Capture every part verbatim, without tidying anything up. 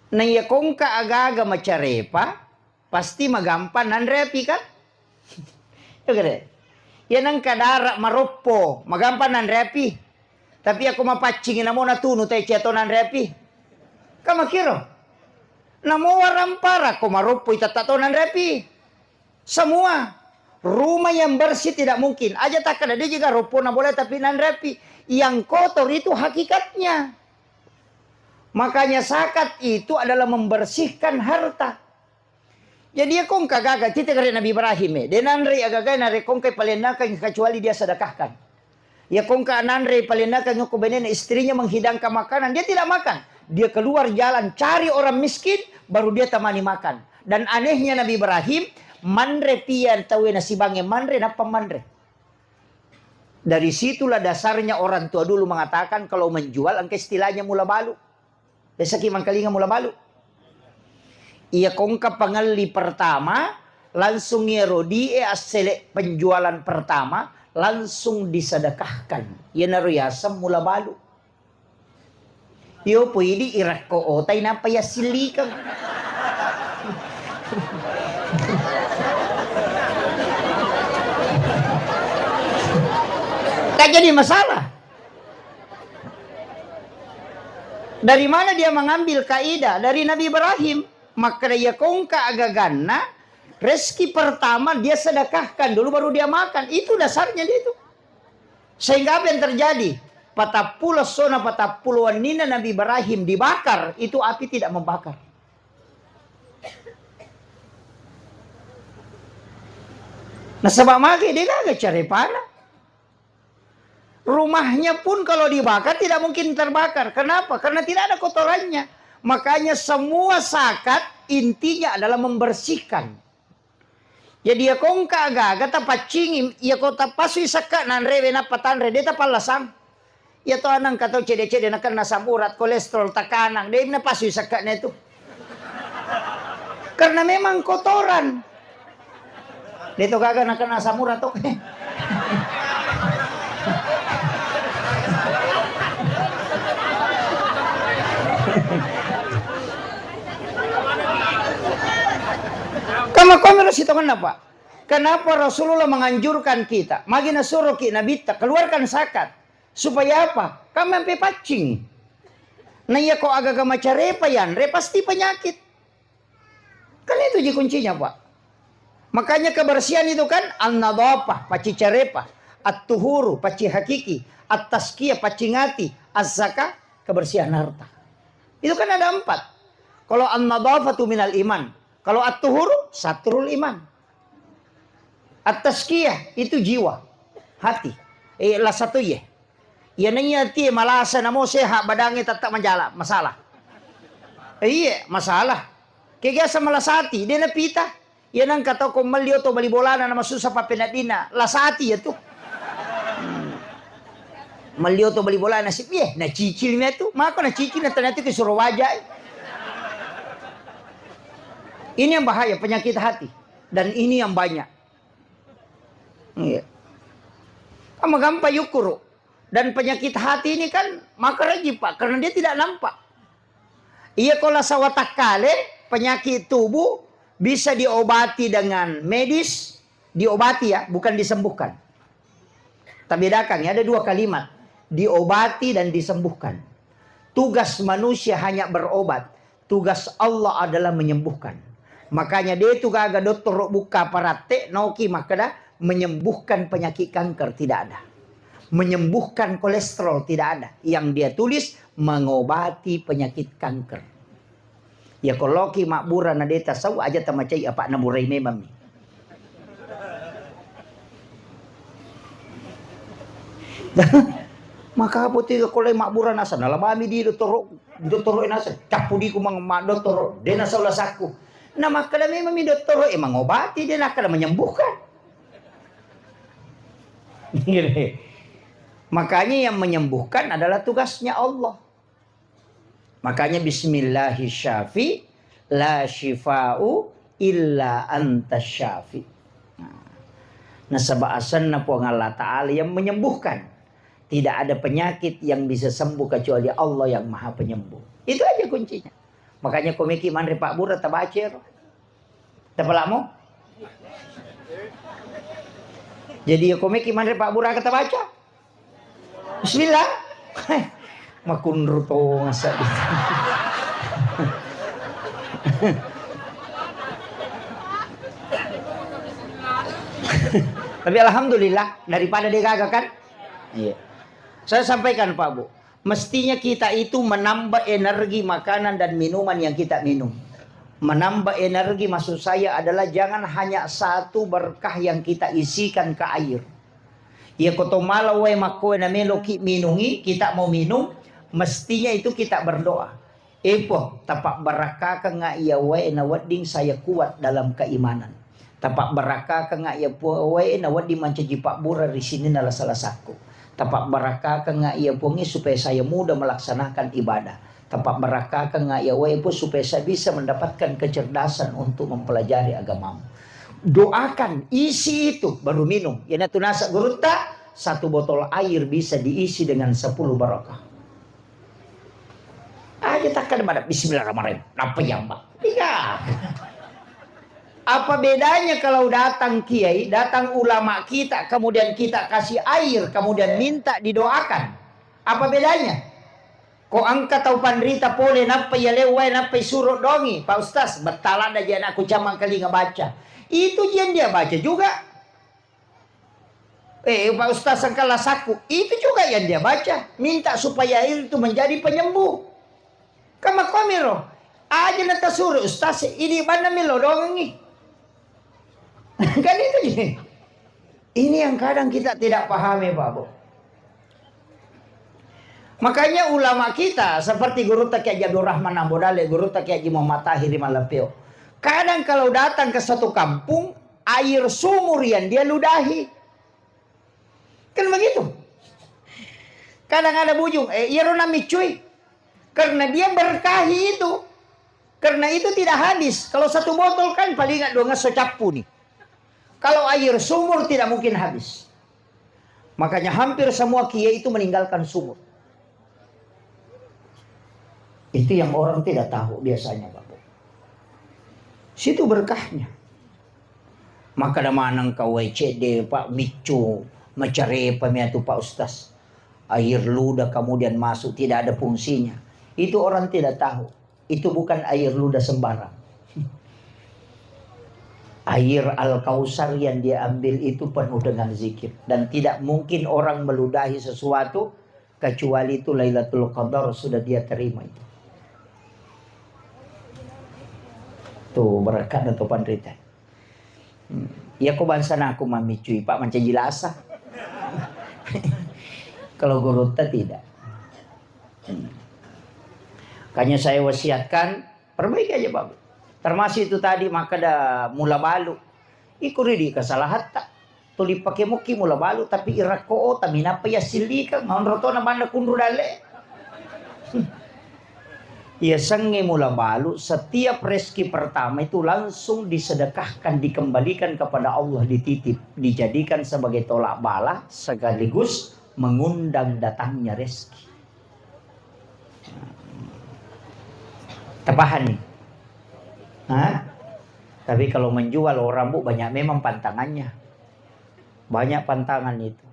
Na iya kongka agaga macarepa, pasti magampang nanre api, kan? Iya, gare? Iya nengka dara maroppo, magampang nanre api. Tapi ako mapaccingi namo natunu taici atau nanre api. Kan makkiro. Namo warampara ko maroppo itatta to nanre api. Semua rumah yang bersih tidak mungkin. Aja takkada de jiga roppona boleh tapi nanre api. Yang kotor itu hakikatnya. Makanya zakat itu adalah membersihkan harta. Jadi, iya kongka gaga, tite kare Nabi Ibrahim, eh, de nanre agaga narekongka palennakang kecuali dia sedekahkan. Iya kongka nanre palennakang ko benena istrinya menghidangkan makanan, dia tidak makan. Dia keluar jalan cari orang miskin, baru dia temani makan. Dan anehnya Nabi Ibrahim, manre pian tauwe nasibange manre, nappa manre. Dari situlah dasarnya orang tua dulu mengatakan kalau menjual engka istilahnya mula balu. Biasaki mangkalinga mula balu. Iya kongka pangelli pertama, langsung iyaro die assele penjualan pertama, langsung disedekahkan. Iyanaro yaseng mula balu. Yo poidi irakko otai napa yassilikeng. Tak jadi masalah. Dari mana dia mengambil kaidah? Dari Nabi Ibrahim. Makkeda iya kongka agaganna, rezeki pertama dia sedekahkan dulu, baru dia makan. Itu dasarnya dia itu. Sehingga apa yang terjadi? Patappulo essona, patappulo wenninna Nabi Ibrahim dibakar, itu api tidak membakar. Nasaba mage de gaga carepana. Rumahnya pun kalau dibakar tidak mungkin terbakar. Kenapa? Karena tidak ada kotorannya. Makanya semua zakat intinya adalah membersihkan. Jadi, iya kongka gaga tapaccingi, iya ko tapasui sekka nanrewe nappa tanre, de tapallasang. Iya to anang ka tau cede-cede nakenna asam urat, kolesterol, tekanan, de napasui sekka na itu. Karena memang kotoran. De to gaga nakenna asam urat to. Kama komero sitongenna, Pak. Kenapa Rasulullah menganjurkan kita? Magi nasuroki Nabitta keluarkan zakat. Supaya apa? Kami sampai paccing. Nah, iya ko agaga macarepa yanre pasti penyakit. Kan itu ji kuncinya, Pak. Makanya kebersihan itu kan an-nadhafah, pacci carepa, at-tuhuru, pacci hakiki, at-tazkiyah, pacci ngati, az-zakah, kebersihan harta. Itu kan ada empat. Kalau an-nadhafatu minal iman, kalau at-tuhuru satrul iman. At-tazkiyah itu jiwa, hati. Eh, la satu ye. Iya naiya tie malasa namo sehat badangnge tetap manjala, masalah. Eh, iye, masalah. Kegasa malasati, de napita. Iya nangka tau ko melli oto bali bolana namasusa pappeneddinna, lasati ya tu. Hmm. Melli oto bali bolana sip, ye, nacicil mi tu. Mako nacicil na tanatu ke suruh wajai. Ini yang bahaya, penyakit hati. Dan ini yang banyak. Iya. Kan magampang yukkuru. Dan penyakit hati ini kan makaraji, Pak, karena dia tidak nampak. Iya, kalau sawatakkale, penyakit tubuh bisa diobati dengan medis, diobati ya, bukan disembuhkan. Tabedakan ya, ada dua kalimat, diobati dan disembuhkan. Tugas manusia hanya berobat, tugas Allah adalah menyembuhkan. Makanya de tu gaga dottoro bukka paratte noki makkeda menyembuhkan penyakit kanker, tidak ada. Menyembuhkan kolesterol, tidak ada. Yang dia tulis mengobati penyakit kanker. Ya, ko loki mabbura na de tasau, aja tamacai apa naburai memang mi. Maka apa tu ko lai mabbura nasa, nalabami di dottoro, dottoro nasa, cappu di ku mang-, ma-, dottoro, de nasa ulasakku. Nah, makkeda memang mi dottoro, eh, mengobati, de nakkeda menyembuhkan. Makanya yang menyembuhkan adalah tugasnya Allah. Makanya bismillahi syafi, la syifa'u illa anta syafi. Nah, nasaba asenna Puang Allah Ta'ala yang menyembuhkan. Tidak ada penyakit yang bisa sembuh kecuali Allah yang Maha Penyembuh. Itu aja kuncinya. Makanya ko meki manre pabbura tabaca ro. Tapalamo? Jadi ya ko meki manre pabbura ka tabaca? Bismillah. Makunru to ngasa. Tapi alhamdulillah daripada dia gagal kan? Iya. Saya sampaikan Pak Bu, mestinya kita itu menambah energi makanan dan minuman yang kita minum. Menambah energi maksud saya adalah jangan hanya satu berkah yang kita isikan ke air. Iya ko to mala wae makkoe na meloki minungi, kita mau minum, mestinya itu kita berdoa. E Puang, tapabbarakkakeng iya wae na wedding saya kuat dalam keimanan. Tapabbarakkakeng iya Puang wae na wedding mancaji pabbura ri sininna lasa-lasakku. Tapabbarakkakeng iya Puang supaya saya mudah melaksanakan ibadah. Tapabbarakkakeng iya wae Puang supaya saya bisa mendapatkan kecerdasan untuk mempelajari agamamu. Doakan, isi itu, baru minum. Iyanatu nasa gurutta, satu botol air bisa diisi dengan sepuluh barokah. Aja takkada mada, "Bismillahirrahmanirrahim." Napa ya, Mbak? Iya. Apa bedanya kalau datang kiai, datang ulama kita, kemudian kita kasih air, kemudian minta didoakan? Apa bedanya? Ko engka tau panrita pole, nappa iya lewwae, nappa isuro dongi, "Pak Ustaz, bettaladda ji anakku camang kalinga baca." Itu ji yang dia baca juga. "Eh, Pak Ustaz, engka lasakku." Itu juga yang dia baca. Minta supaya itu menjadi penyembuh. Kan makkuamiro. Aja na tasuro Ustaz, ini banna mi lodongengi. Kan itu ji. Ini yang kadang kita tidak pahami, Pak Bu. Makanya ulama kita seperti Gurutta Kiai Haji Abdul Rahman Ambo Dalle, Gurutta Kiai Haji Muhammad Tahir Mallapeo. Kadang kalau datang ke satu kampung, air sumur yang dia ludahi. Kan begitu. Kadang ada bujung, eh, iyaro namiccui. Karena dia berkahi itu. Karena itu tidak habis. Kalau satu botol kan paling dua ngesso cappu nih. Kalau air sumur tidak mungkin habis. Makanya hampir semua kiai itu meninggalkan sumur. Itu yang orang tidak tahu biasanya, Bapak. Situ berkahnya. Maka da maneng kau cedde, Pak, miccu, macarepa mi atu, Pak Ustaz. Air ludah kemudian masuk, tidak ada fungsinya. Itu orang tidak tahu. Itu bukan air ludah sembarang. Air Al-Kausar yang dia ambil itu penuh dengan zikir. Dan tidak mungkin orang meludahi sesuatu kecuali itu Lailatul Qadar sudah dia terima itu. Tuh, berkat atau panrita. Hmm. Iya ko bangsa naku mamicui, Pak, mancaji lasa. Kalau gurutta tidak. Hmm. Makanya saya wasiatkan, perbaiki aja, Pak. Termasuk itu tadi, maka ada mula balu. Iko ridi kesalahatta. Tuli pake muki mula balu, tapi irakko ota minappa iya silika, ngonro tona banda kunru dalle. Iya sengnge mula balu, setiap rezeki pertama itu langsung disedekahkan, dikembalikan kepada Allah, dititip, dijadikan sebagai tolak bala sekaligus mengundang datangnya rezeki. Tapahanni? Hah? Tapi kalau menjual orang, Bu, banyak memang pantangannya. Banyak pantangan itu.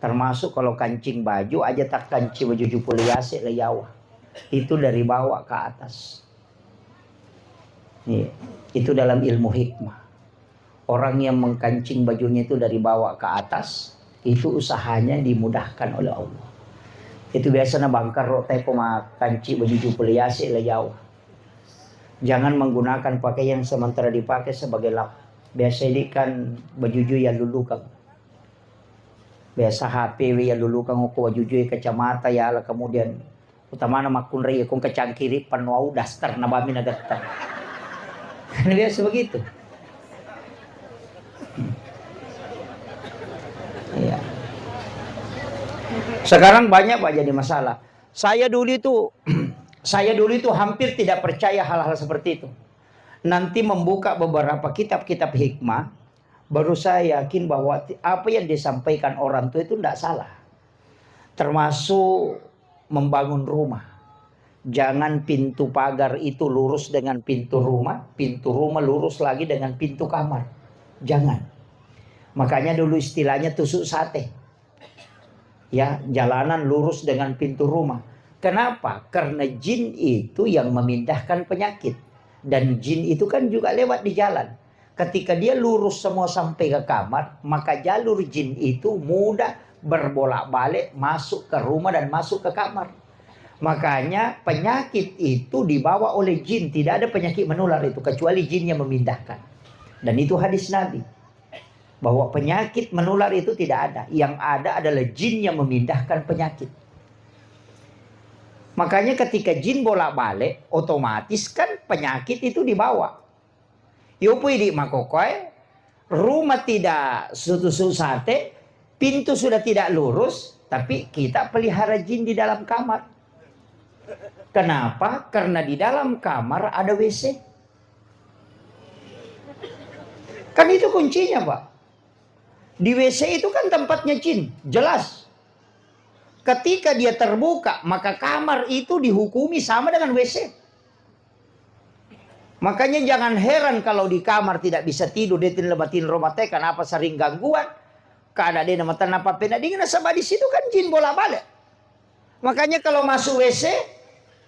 Termasuk kalau kancing baju, aja tak kancing baju jupul yase le yawa. Itu dari bawah ke atas. Iya. Itu dalam ilmu hikmah. Orang yang mengkancing bajunya itu dari bawah ke atas, itu usahanya dimudahkan oleh Allah. Itu biasa na bangkar ro teko ma kanci baju jupul yase le yawa. Jangan menggunakan pakaian sementara dipakai sebagai lap. Biasa ini kan baju ju ya lulukang. Biasa H P we ya lulukang ko baju ju kacamata ya ala kemudian utamana makkunrai ko kacangkiri penuh au daster na bami na gatta. Kan biasa begitu. Iya. Sekarang banyak, Pak, jadi masalah. Saya dulu itu, saya dulu itu hampir tidak percaya hal-hal seperti itu. Nanti membuka beberapa kitab-kitab hikmah, baru saya yakin bahwa ti-, apa yang disampaikan orang tua itu ndak salah. Termasuk membangun rumah. Jangan pintu pagar itu lurus dengan pintu rumah, pintu rumah lurus lagi dengan pintu kamar. Jangan. Makanya dulu istilahnya tusuk sate. Ya, jalanan lurus dengan pintu rumah. Kenapa? Karena jin itu yang memindahkan penyakit. Dan jin itu kan juga lewat di jalan. Ketika dia lurus semua sampai ke kamar, maka jalur jin itu mudah berbolak-balik masuk ke rumah dan masuk ke kamar. Makanya penyakit itu dibawa oleh jin, tidak ada penyakit menular itu kecuali jin yang memindahkan. Dan itu hadis Nabi. Bahwa penyakit menular itu tidak ada. Yang ada adalah jin yang memindahkan penyakit. Makanya ketika jin bolak-balik, otomatis kan penyakit itu dibawa. Yopo idi makokoe, rumah tidak sutu-sutu sate, pintu sudah tidak lurus, tapi kita pelihara jin di dalam kamar. Kenapa? Karena di dalam kamar ada W C. Kan itu kuncinya, Pak. Di W C itu kan tempatnya jin, jelas. Ketika dia terbuka, maka kamar itu dihukumi sama dengan W C. Makanya jangan heran kalau di kamar tidak bisa tidur, dia tidak matin rumah teh, kenapa sering gangguan? Kada dia nama tenapa pena dingin, nasaba di situ kan jin bolak-balik. Makanya kalau masuk W C,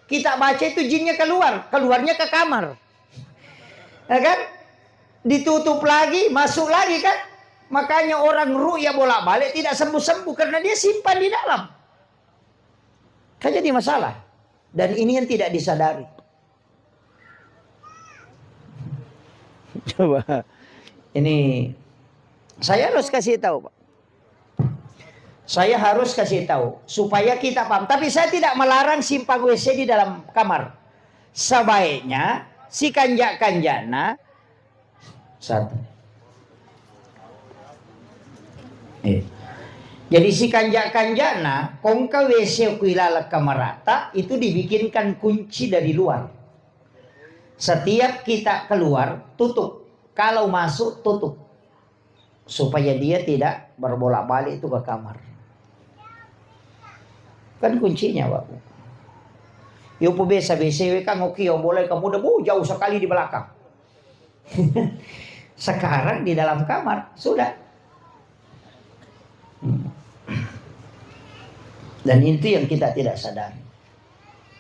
kita baca itu jinnya keluar, keluarnya ke kamar. Ya kan? Ditutup lagi, masuk lagi kan? Makanya orang ruqyah bolak-balik tidak sembuh-sembuh karena dia simpan di dalam. Kan jadi masalah. Dan ini yang tidak disadari. Coba. Ini saya harus kasih tahu, Pak. Saya harus kasih tahu supaya kita paham. Tapi saya tidak melarang simpang W C di dalam kamar. Sebaiknya si kanjak-kanjakna satu. Eh. Jadi si kanjak-kanjakna kongka W C ku ilaleng kamarata itu dibikinkan kunci dari luar. Setiap kita keluar, tutup. Kalau masuk, tutup. Supaya dia tidak berbolak-balik itu ke kamar. Kan kuncinya, Pak. Yopo biasa, biasa kan oke, yang boleh kamu udah, "Bu, jauh sekali di belakang." Sekarang di dalam kamar, sudah. Hmm. Dan itu yang kita tidak sadari.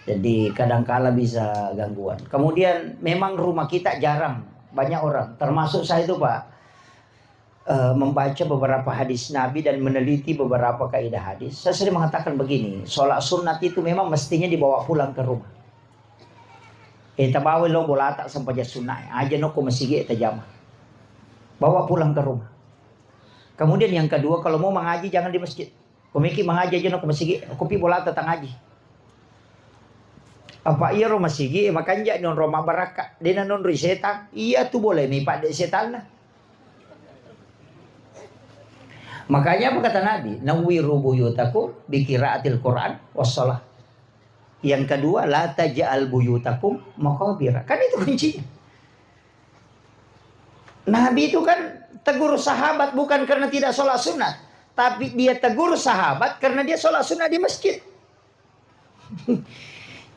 Jadi kadangkala bisa gangguan. Kemudian memang rumah kita jarang, banyak orang, termasuk saya itu, Pak, eh, membaca beberapa hadis Nabi dan meneliti beberapa kaidah hadis. Saya sering mengatakan begini, sholat sunat itu memang mestinya dibawa pulang ke rumah. Eh, tabawa lo bolata sempajang sunat, aja no ko masigi tajama. Bawa pulang ke rumah. Kemudian yang kedua, kalau mau mengaji jangan di masjid. Ko meki mangaji aja no ko masigi, ko pi bolata tangaji. Apa iyaro masigi makanja ni onrong mabbarakka, de nanonroi setang. Iya tu boleh mi padde setanna. Makanya apa kata Nabi? "Nawwiru buyutakum bi qiraatil Qur'an was shalah." Yang kedua, "La taj'al buyutakum maqabira." Kan itu kuncinya. Nabi itu kan tegur sahabat bukan karena tidak sholat sunat, tapi dia tegur sahabat karena dia sholat sunat di masjid.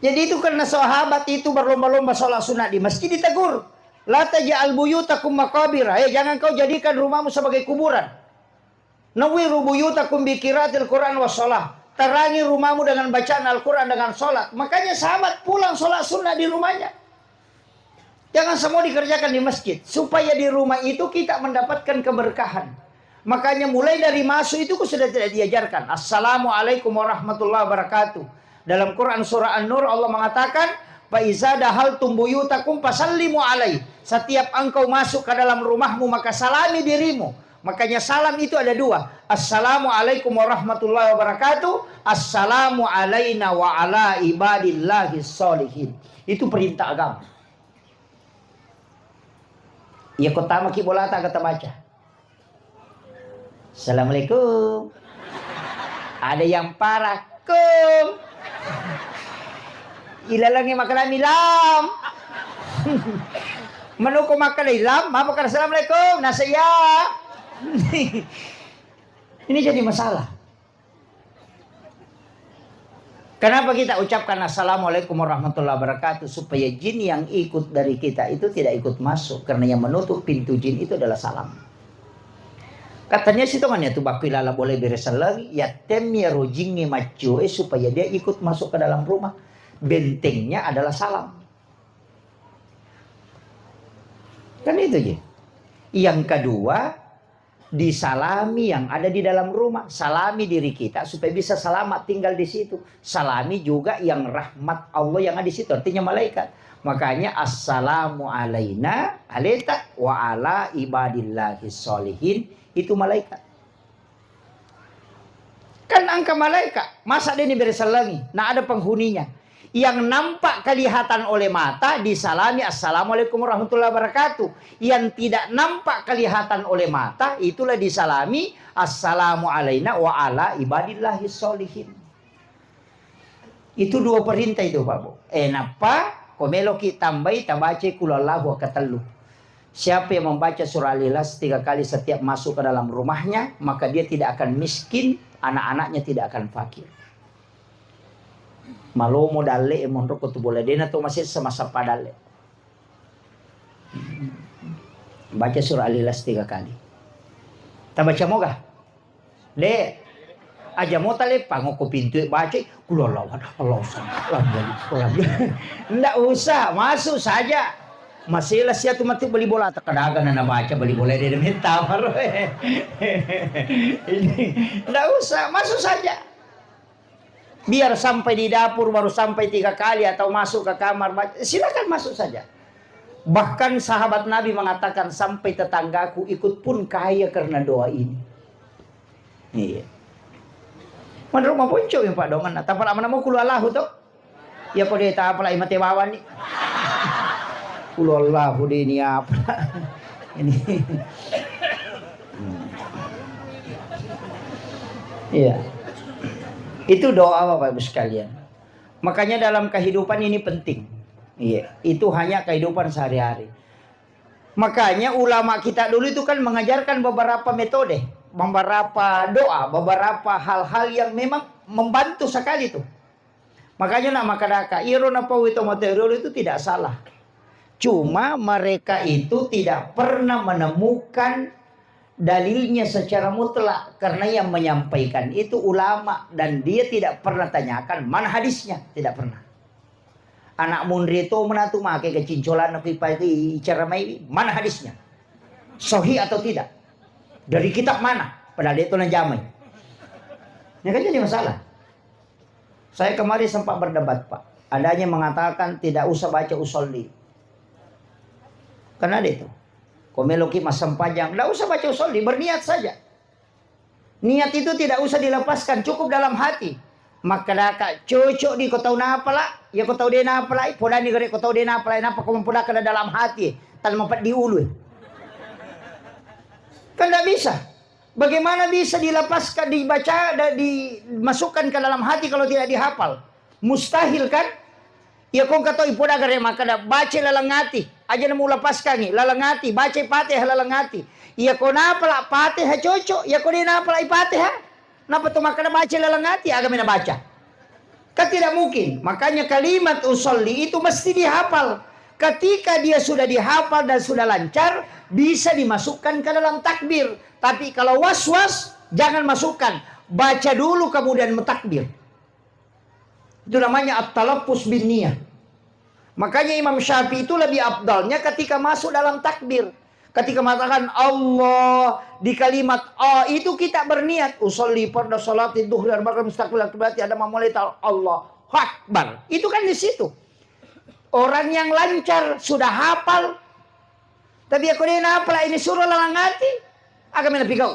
Jadi itu karena sahabat itu berlomba-lomba sholat sunat di masjid, ditegur. "La taj'al buyutakum maqabira." Eh, jangan kau jadikan rumahmu sebagai kuburan. "Nawwiru buyutakum bi qiraatil Qur'an was shalah." Terangi rumahmu dengan bacaan Al-Quran, dengan sholat. Makanya sahabat pulang sholat sunnah di rumahnya. Jangan semua dikerjakan di masjid. Supaya di rumah itu kita mendapatkan keberkahan. Makanya mulai dari masuk itu ku sudah tidak diajarkan. "Assalamualaikum warahmatullahi wabarakatuh." Dalam Quran surah An-Nur Allah mengatakan, "Fa iza dahaltum buyutakum fasallimu alai." Setiap engkau masuk ke dalam rumahmu maka salami dirimu. Makanya salam itu ada dua. "Assalamualaikum warahmatullahi wabarakatuh." "Assalamu alaina wa ala ibadillahi sholihin." Itu perintah agama. Iya, ko tamaki bolata kata baca. "Assalamualaikum." Ada yang parah, "Kum." Ilalengi makkadami, "Lam." Menoko makkadai, "Lam," apa kada "Assalamualaikum?" Nasa iya. Ini jadi masalah. Kenapa kita ucapkan assalamualaikum warahmatullahi wabarakatuh? Supaya jin yang ikut dari kita itu tidak ikut masuk, karena yang menutup pintu jin itu adalah salam. Katanya sitongannya tu bakku ilala boleh beresan lagi, ya tem ya rojingi maccio, eh, supaya dia ikut masuk ke dalam rumah. Bentengnya adalah salam. Kan itu je. Yang kedua, disalami yang ada di dalam rumah. Salami diri kita supaya bisa selamat tinggal di situ. Salami juga yang rahmat Allah yang ada di situ, artinya malaikat. Makanya, "Assalamu alaina, alaita wa ala ibadillahi sholihin." Itu malaikat. Kan engka malaikat, masa dia ini beresan lagi? Nah, ada penghuninya. Yang nampak kelihatan oleh mata disalami, "Assalamualaikum warahmatullahi wabarakatuh." Yang tidak nampak kelihatan oleh mata, itulah disalami, "Assalamu alaina wa ala ibadillahi sholihin." Itu dua perintah itu, Pak Bu. Eh, nappa, ko meloki tambai, tabaca kulallahu katellu. Siapa yang membaca surah Al-Ikhlas tiga kali setiap masuk ke dalam rumahnya, maka dia tidak akan miskin, anak-anaknya tidak akan fakir. Malomo dalle e monro ko tu bola dena to masessa masappa dalle. Baca surah Al-Ikhlas tiga kali. Tabaca moga? De, aja mo taleppang ko pintu e baca, "Kulo lawan, Allah usah, Allah usah." Ndak usah, masuk saja. Masela sia tu mati beli bola, tak ada gana na baca beli bola dia minta baru. Ini, ndak usah, masuk saja. Biar sampai di dapur, baru sampai tiga kali atau masuk ke kamar, baca, silakan masuk saja. Bahkan sahabat Nabi mengatakan, "Sampai tetanggaku ikut pun kaya karena doa ini." Iya. Menurut maponco yang Pak Dongan, nah, tapala mana mau kulo Allahu tuh? Ya kok dia tapala mate bawang nih. Kulo Allahu deh ini apa? Ini. Hmm. Iya. Itu doa, Bapak Ibu sekalian. Makanya dalam kehidupan ini penting. Iya, itu hanya kehidupan sehari-hari. Makanya ulama kita dulu itu kan mengajarkan beberapa metode, beberapa doa, beberapa hal-hal yang memang membantu sekali tuh. Makanya nak makadaka, iro napau itu materi itu tidak salah. Cuma mereka itu tidak pernah menemukan dalilnya secara mutlak, karena yang menyampaikan itu ulama dan dia tidak pernah tanyakan mana hadisnya, tidak pernah. Anak munri to menatu make kecincolan aku ipai cara mai mana hadisnya? Sahih atau tidak? Dari kitab mana? Padahal dia itu najamai. Ini kan jadi masalah. Saya kemarin sempat berdebat, Pak. Adanya mengatakan tidak usah baca usolli. Kan ada itu. Ko meloki massempajang, ndak usah baca usolli, berniat saja. Niat itu tidak usah dilepaskan, cukup dalam hati. Makkedaka, cocok di ko tau napala, ya ko tau de napala, podani gare ko tau de napala, napa ko mempodaka dalam hati, tan mapeddi ulu. Kan ndak bisa. Bagaimana bisa dilepaskan, dibaca, da-, dimasukkan ke dalam hati kalau tidak dihafal? Mustahil, kan? Iya, ko engka to ipoda gare makkeda, "Baca laleng ati, aja namu lepaskangi, laleng ati, baca Fatihah laleng ati." Iya, ko napala Fatihah cocok, iya ko de napala Fatihah, napa to makkeda, "Baca laleng ati," aga mena baca? Kan tidak mungkin. Makanya kalimat usolli itu mesti dihafal. Ketika dia sudah dihafal dan sudah lancar, bisa dimasukkan ke dalam takbir. Tapi kalau was-was, jangan masukkan. Baca dulu kemudian mentakbir. Itu namanya at-talaffuz bin niyah. Makanya Imam Syafi'i itu lebih afdalnya ketika masuk dalam takbir. Ketika mengatakan Allah di kalimat A itu kita berniat, "Usolli farda salati duhri al mustaqbil kiblati ada mamulai Allahu Akbar." Itu kan di situ. Orang yang lancar sudah hafal, tapi aku dia napala ini surah laleng ati, aga mena pigau.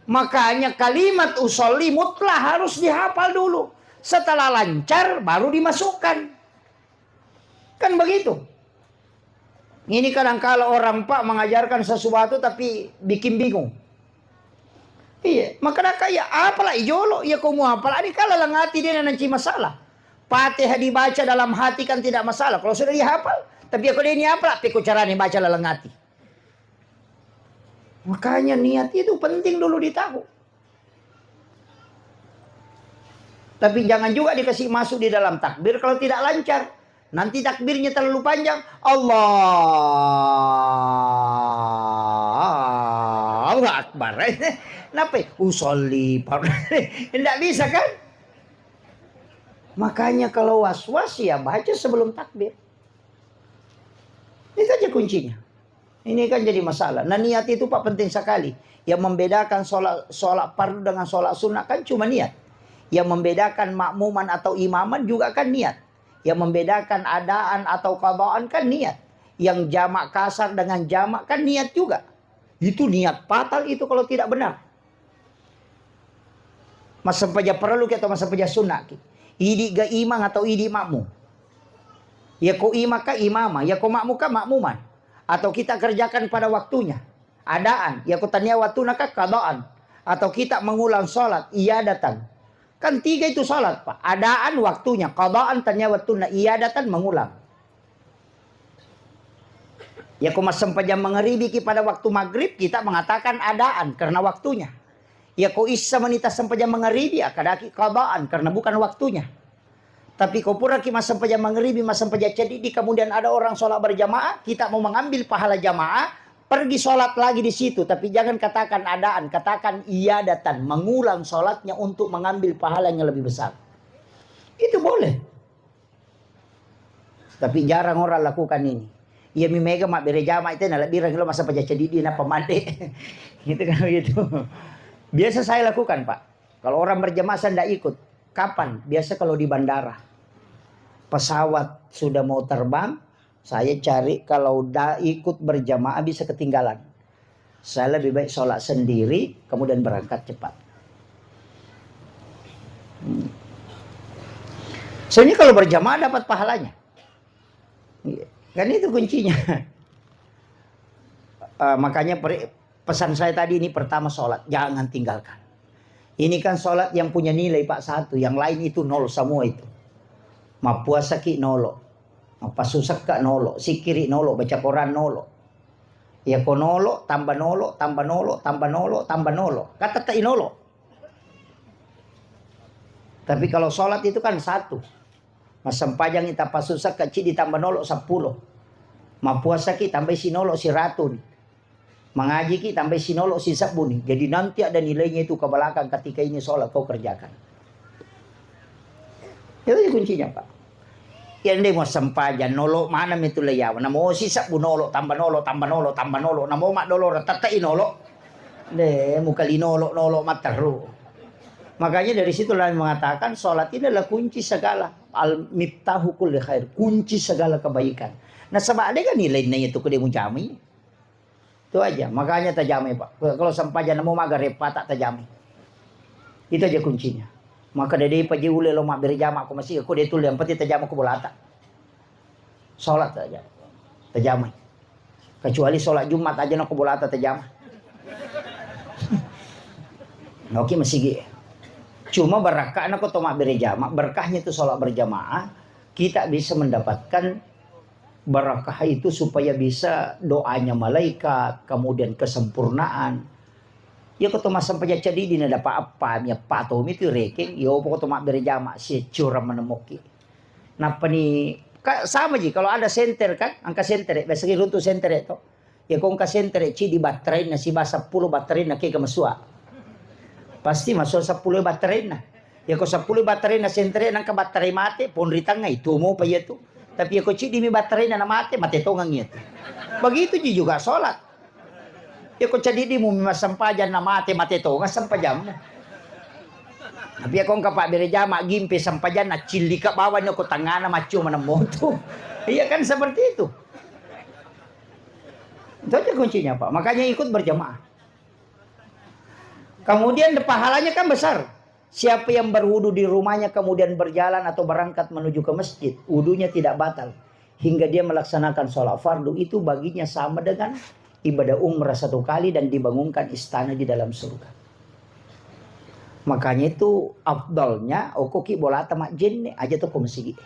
Makanya kalimat usolli mutlak harus dihafal dulu. Setelah lancar baru dimasukkan. Kan begitu. Ini kadangkala orang, Pak, mengajarkan sesuatu tapi bikin bingung. Iya, makkedaka iya, apala ijolo, iya ko muapala, ini kala laleng ati de nanci masalah. Fatihah dibaca dalam hati kan tidak masalah kalau sudah dihafal. Tapi aku de ni apala, peko carane baca laleng ati. Makanya niat itu penting dulu ditahu. Tapi jangan juga dikasih masuk di dalam takbir kalau tidak lancar. Nanti takbirnya terlalu panjang. Allahu Akbar. Kenapa? Usolli. Tidak bisa kan? Makanya kalau was-was ya baca sebelum takbir. Itu aja kuncinya. Ini kan jadi masalah. Nah, niat itu, Pak, penting sekali. Yang membedakan sholat, sholat fardu dengan sholat sunnah kan cuma niat. Yang membedakan makmuman atau imaman juga kan niat. Yang membedakan adaan atau qadaan kan niat. Yang jamak kasar dengan jamak kan niat juga. Itu niat fatal itu kalau tidak benar. Massempajang parellu ki atau massempajang sunna ki? Idi ga imang atau idi makmum? Ya ko imang ka imama, ya ko makmum ka makmuman. Atau kita kerjakan pada waktunya. Adaan, ya ko tania waktuna ka qadaan. Atau kita mengulang sholat, iyadatan. Kan tiga itu sholat, Pak. Adaan waktunya, qadaan tania waktuna, iyadatan mengulang. Ya ko massempajang mangaribi ki pada waktu maghrib, kita mengatakan adaan karena waktunya. Ya ko issa menita sempajang mangaribi, akkadaki qadaan karena bukan waktunya. Tapi ko puraki massempajang mangaribi, massempajang cedidi, kemudian ada orang sholat berjamaah, kita mau mengambil pahala jamaah, pergi sholat lagi di situ. Tapi jangan katakan adaan, katakan iyadatan, mengulang sholatnya untuk mengambil pahala yang lebih besar. Itu boleh. Tapi jarang orang lakukan ini. Iya mi mega mabbere jama itu, nalebbireng lo massempajang cedidi na pamade. Gitu kan begitu. Biasa saya lakukan, Pak. Kalau orang berjamaah saya ndak ikut. Kapan? Biasa kalau di bandara. Pesawat sudah mau terbang, saya cari kalau da ikut berjamaah bisa ketinggalan. Saya lebih baik sholat sendiri, kemudian berangkat cepat. Hmm. Soalnya kalau berjamaah dapat pahalanya. Iya. Kan itu kuncinya. Eh, makanya peri-, pesan saya tadi ini pertama sholat, jangan tinggalkan. Ini kan sholat yang punya nilai, Pak, satu, yang lain itu nol semua itu. Mappuasaki nolo, mappasusekka nolo, sikkiri nolo, baca Quran nolo. Ya ko nolo, tambah nolo, tambah nolo, tambah nolo, tambah nolo. Kan tette'i nolo. Tapi kalau sholat itu kan satu. Massempajangi tappa susekka, ciddi tambah nolo seppulo. Mappuasaki tambai sinolo siratuni. Mangajiki tambai sinolo sisebbuni. Jadi nanti ada nilainya itu ke belakang ketika ini sholat kau kerjakan. Itu aja kuncinya, Pak. Ya, ndai massempajang, nolo maneng itu leiyawa. Namo sisebbu nolo, tambah nolo, tambah nolo, tambah nolo. Namo maddoloreng, tette'i nolo. Deh, mukali nolo, nolo matteru. Makanya dari situlah mengatakan sholat ini adalah kunci segala. Al-miftahu kulli khair, kunci segala kebaikan. Nasaba de ga nilainna itu ko de mujamai. Itu aja. Makanya tajamai, Pak. Kalau sempajang namo maga reppa tak tajamai. Itu aja kuncinya. Maka de, de paji ule lo mabbere jama ko masigi ko de tulle, yang penting tajama ko bolata. Sholat aja. Tajamai. Kecuali sholat Jumat aja nako bolata tajama. Oke, masigi. Cuma berkahnya ko to mabbere jama, berkahnya itu sholat berjamaah, kita bisa mendapatkan barakah itu supaya bisa doanya malaikat, kemudian kesempurnaan. Ya ko to massempajang ceddi dina dapat apa, mi apa to mi tu rekeng, yo pokok to mabbere jama, si curang menemoki. Nappani, ka-, sama ji, kalau ada senter kan, engka senter, biasa ki runtu senter to. Ya ko engka senter, ciddi batterainna, siba seppulo batterainna, kega masua. Pasti masua seppulo batterainna. Ya ko seppulo batterainna senter, nangka batterai mate, ponri tangnga, itu mo pa iya tu. Tapi ya ko ciddi mi batterainna na mate, mate tongang iya tu. Begitu ji juga sholat. Ya ko ceddi mu massempajang na mate, mate tonga sempajammu. Tapi ya ko engka pabbere jama gimpe sempajanna, cillika bawang ko tangngana maccio maneng moto. Iya kan seperti itu. Itu aja kuncinya, Pak. Makanya ikut berjamaah. Kemudian pahalanya kan besar. Siapa yang berwudu di rumahnya kemudian berjalan atau berangkat menuju ke masjid, wudunya tidak batal hingga dia melaksanakan sholat fardu, itu baginya sama dengan ibadah umrah satu kali dan dibangunkan istana di dalam surga. Makanya itu afdalnya, okoki bolata majjenne aja to ko masigi.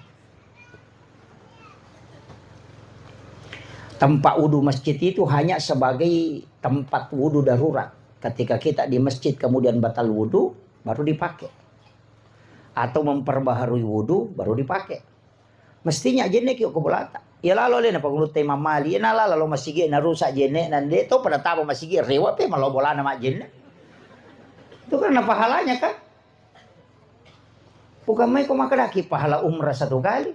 Tempat wudu masjid itu hanya sebagai tempat wudu darurat. Ketika kita di masjid kemudian batal wudu, baru dipakai. atau memperbaharui wudu baru dipakai. Mestinya jenne ki ko bolata. Ya lalo le na pangulutta Imam Malik, ya na lalo lo masigi na rusak jenne, na de to pada taba masigi rewa pe malo bolana majenne. Itu karena pahalanya kan. Bukan mai ko makadaki pahala umrah satu kali.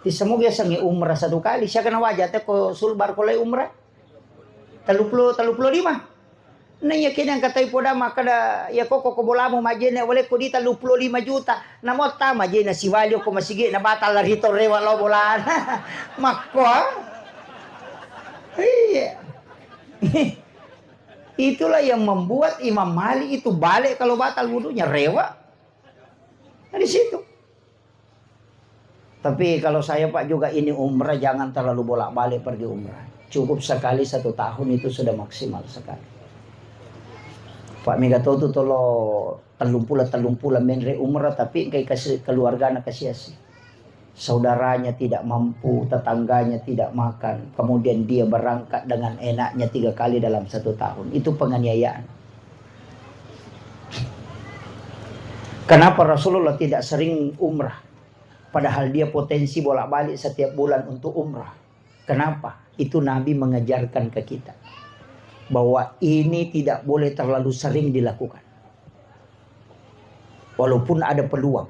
Tissemo biasangngi umrah satu kali, siaga na waja te ko sulbar ko lai umrah? Telluppulo, telluppulo lima. Na iya kene engka tai poda makkada, ya koko ko bolamu majjenne wale ko di telluppulo lima juta. Namo ta majjenne siwali ko masigi na batal lari to rewa lo bolana. Makko. Iya. Itulah yang membuat Imam Malik itu balik kalau batal wudunya rewa. Nah, di situ. Tapi kalau saya, Pak, juga ini umrah, jangan terlalu bolak-balik pergi umrah. Cukup sekali satu tahun itu sudah maksimal sekali. Pak, mega to tu tolo tellung pulo, tellung pulo menre umrah, tapi engkai kasi-, keluargana kasiasi. Saudaranya tidak mampu, tetangganya tidak makan, kemudian dia berangkat dengan enaknya tiga kali dalam satu tahun. Itu penganiayaan. Kenapa Rasulullah tidak sering umrah? Padahal dia potensi bolak-balik setiap bulan untuk umrah. Kenapa? Itu Nabi mengajarkan ke kita bahwa ini tidak boleh terlalu sering dilakukan. Walaupun ada peluang.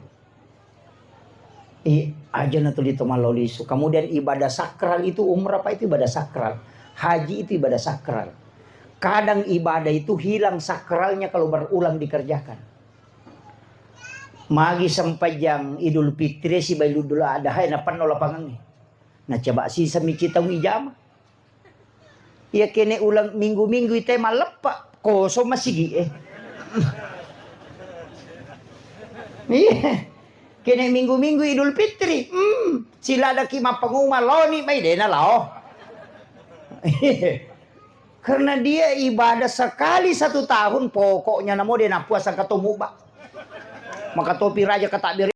I, aja na tuli to malao lisu. Kemudian ibadah sakral itu umrah apa itu ibadah sakral. Haji itu ibadah sakral. Kadang ibadah itu hilang sakralnya kalau berulang dikerjakan. Magi sempajang Idul Fitri sibawa Idul Adha na penno lapangangnge. Na coba siseng mi citau ijama. Iya kene ulang minggu-minggu ite malleppa, kosong masigi e. Iya. Kene minggu-minggu Idul Fitri, hmm, siladaki mappanguma loni mai dena lao. Karena dia ibadah sekali satu tahun, pokoknya namo dena puasa katomu ba. Maka topi raja katakbir